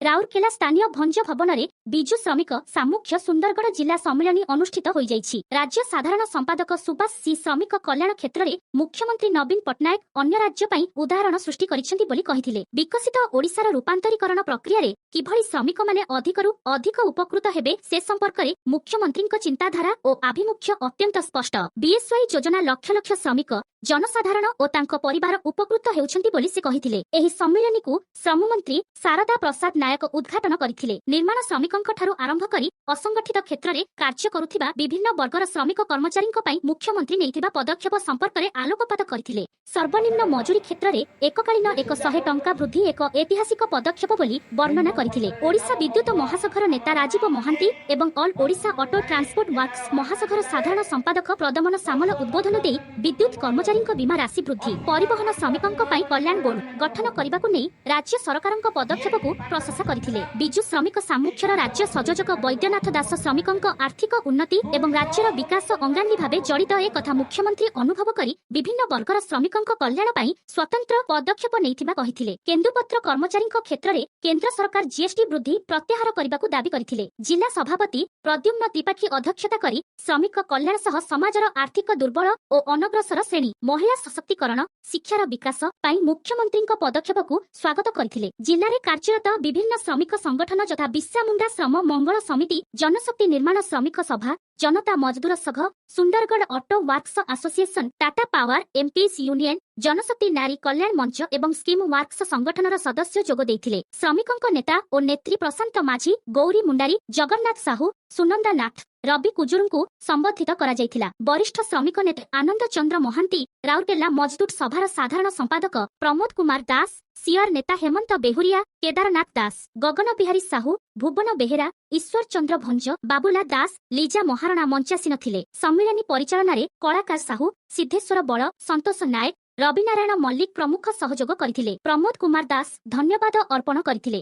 ରାଉରକେଲା ସ୍ଥାନୀୟ ଭଞ୍ଜ ଭବନରେ ବିଜୁ ଶ୍ରମିକ ସାମ୍ମୁଖ୍ୟ ସୁନ୍ଦରଗଡ଼ ଜିଲ୍ଲା ସମ୍ମିଳନୀ ଅନୁଷ୍ଠିତ ହୋଇଯାଇଛି। ରାଜ୍ୟ ସାଧାରଣ ସମ୍ପାଦକ ସୁବାସ ସି ଶ୍ରମିକ କଲ୍ୟାଣ କ୍ଷେତ୍ରରେ ମୁଖ୍ୟମନ୍ତ୍ରୀ ନବୀନ ପଟ୍ଟନାୟକ ଅନ୍ୟ ରାଜ୍ୟ ପାଇଁ ଉଦାହରଣ ସୃଷ୍ଟି କରିଛନ୍ତି ବୋଲି କହିଥିଲେ। ବିକଶିତ ଓଡ଼ିଶାର ରୂପାନ୍ତରୀକରଣ ପ୍ରକ୍ରିୟାରେ କିଭଳି ଶ୍ରମିକମାନେ ଅଧିକରୁ ଅଧିକ ଉପକୃତ ହେବେ, ସେ ସମ୍ପର୍କରେ ମୁଖ୍ୟମନ୍ତ୍ରୀଙ୍କ ଚିନ୍ତାଧାରା ଓ ଆଭିମୁଖ୍ୟ ଅତ୍ୟନ୍ତ ସ୍ପଷ୍ଟ। ବିଏସ୍ୱାଇ ଯୋଜନା ଲକ୍ଷ ଲକ୍ଷ ଶ୍ରମିକ, ଜନସାଧାରଣ ଓ ତାଙ୍କ ପରିବାର ଉପକୃତ ହେଉଛନ୍ତି ବୋଲି ସେ କହିଥିଲେ। ଏହି ସମ୍ମିଳନୀକୁ ଶ୍ରମମନ୍ତ୍ରୀ ସାରଦା ପ୍ରସାଦ ନାୟକ ଉଦ୍ଘାଟନ କରିଥିଲେ। ନିର୍ମାଣ ଶ୍ରମିକଙ୍କଠାରୁ ଆରମ୍ଭ କରି ଅସଂଗଠିତ କ୍ଷେତ୍ରରେ କାର୍ଯ୍ୟ କରୁଥିବା ବିଭିନ୍ନ ବର୍ଗର ଶ୍ରମିକ କର୍ମଚାରୀଙ୍କ ପାଇଁ ମୁଖ୍ୟମନ୍ତ୍ରୀ ନେଇଥିବା ପଦକ୍ଷେପ ସମ୍ପର୍କରେ ଆଲୋକପାତ କରିଥିଲେ। ସର୍ବନିମ୍ନ ମଜୁରୀ କ୍ଷେତ୍ରରେ ଏକକାଳୀନ 100 ଟଙ୍କା ବୃଦ୍ଧି ଏକ ଐତିହାସିକ ପଦକ୍ଷେପ ବୋଲି ବର୍ଣ୍ଣନା କରିଥିଲେ। ଓଡ଼ିଶା ବିଦ୍ୟୁତ ମହାସଂଘର ନେତା ରାଜୀବ ମହାନ୍ତି ଏବଂ all Odisha auto transport workers ମହାସଂଘର ସାଧାରଣ ସମ୍ପାଦକ ପ୍ରଦମନ ସାମଲ ଉଦ୍ବୋଧନ ଦେଇ ବିଦ୍ୟୁତ କର୍ମଚାରୀଙ୍କ ବୀମା ରାଶି ବୃଦ୍ଧି, ପରିବହନ ଶ୍ରମିକଙ୍କ ପାଇଁ କଲ୍ୟାଣ ବୋର୍ଡ ଗଠନ କରିବାକୁ ନେଇ ରାଜ୍ୟ ସରକାରଙ୍କ ପଦକ୍ଷେପକୁ ପ୍ରଶଂସା କରିଥିଲେ। ବିଜୁ ଶ୍ରମିକ ସାମ୍ମୁଖ୍ୟର ରାଜ୍ୟ ସଂଯୋଜକ ବୈଦ୍ୟନାଥ ଦାସ ଶ୍ରମିକଙ୍କ ଆର୍ଥିକ ଉନ୍ନତି ଏବଂ ରାଜ୍ୟର ବିକାଶ ଅଙ୍ଗାଙ୍ଗୀ ଭାବେ ଜଡ଼ିତ, ଏ କଥା ମୁଖ୍ୟମନ୍ତ୍ରୀ ଅନୁଭବ କରି ବିଭିନ୍ନ ବର୍ଗର ଶ୍ରମିକଙ୍କ କଲ୍ୟାଣ ପାଇଁ ସ୍ୱତନ୍ତ୍ର ପଦକ୍ଷେପ ନେଇଥିବା କହିଥିଲେ। କେନ୍ଦୁପତ୍ର କର୍ମଚାରୀଙ୍କ କ୍ଷେତ୍ରରେ କେନ୍ଦ୍ର ସରକାର ଜିଏସଟି ବୃଦ୍ଧି ପ୍ରତ୍ୟାହାର କରିବାକୁ ଦାବି କରିଥିଲେ। ଜିଲ୍ଲା ସଭାପତି ପ୍ରଦ୍ୟୁମ୍ନ ତ୍ରିପାଠୀ ଅଧ୍ୟକ୍ଷତା କରି ଶ୍ରମିକ କଲ୍ୟାଣ ସହ ସମାଜର ଆର୍ଥିକ ଦୁର୍ବଳ ଓ ଅନଗ୍ରସର ଶ୍ରେଣୀ, ମହିଳା ସଶକ୍ତିକରଣ, ଶିକ୍ଷାର ବିକାଶ ପାଇଁ ମୁଖ୍ୟମନ୍ତ୍ରୀଙ୍କ ପଦକ୍ଷେପକୁ ସ୍ୱାଗତ କରିଥିଲେ। ଜିଲ୍ଲାରେ କାର୍ଯ୍ୟରତ ବିଭିନ୍ନ ଶ୍ରମିକ ସଂଗଠନ ଯଥା ବିର୍ସା ମୁଣ୍ଡା ଶ୍ରମ ମଙ୍ଗଳ ସମିତି, ଜନଶକ୍ତି ନିର୍ମାଣ ଶ୍ରମିକ ସଭା, ଜନତା ମଜଦୁର ସଂଘ, Sundargarh auto workers association, Tata power employees union, Janshakti ନାରୀ କଲ୍ୟାଣ ମଞ୍ଚ ଏବଂ ସ୍କିମ୍ ୱାର୍କର୍ସ ସଂଗଠନର ସଦସ୍ୟ ଯୋଗ ଦେଇଥିଲେ। ଶ୍ରମିକଙ୍କ ନେତା ଓ ନେତ୍ରୀ ପ୍ରଶାନ୍ତ ମାଝୀ, ଗୌରୀ ମୁଣ୍ଡାରୀ, ଜଗନ୍ନାଥ ସାହୁ, ସୁନନ୍ଦା ନାଥ, ରବି କୁଜୁରଙ୍କୁ ସମ୍ବର୍ଦ୍ଧିତ କରାଯାଇଥିଲା। ବରିଷ୍ଠ ଶ୍ରମିକ ନେତା ଆନନ୍ଦ ଚନ୍ଦ୍ର ମହାନ୍ତି, ରାଉରକେଲା ମଜଦୁର ସଭାର ସାଧାରଣ ସମ୍ପାଦକ ପ୍ରମୋଦ କୁମାର ଦାସ, ସିଆର ନେତା ହେମନ୍ତ ବେହୁରିଆ, କେଦାରନାଥ ଦାସ, ଗଗନ ବିହାରୀ ସାହୁ, ଭୁବନ ବେହେରା, ଈଶ୍ୱର ଚନ୍ଦ୍ର ଭଞ୍ଜ, ବାବୁଲା ଦାସ, ଲିଜା ମହାରଣା ମଞ୍ଚାସୀନ ଥିଲେ। ସମ୍ମିଳନୀ ପରିଚାଳନାରେ କଳାକାର ସାହୁ, ସିଦ୍ଧେଶ୍ୱର ବଳ, ସନ୍ତୋଷ ନାୟକ, ରବିନାରାୟଣ ମଲ୍ଲିକ ପ୍ରମୁଖ ସହଯୋଗ କରିଥିଲେ। ପ୍ରମୋଦ କୁମାର ଦାସ ଧନ୍ୟବାଦ ଅର୍ପଣ କରିଥିଲେ।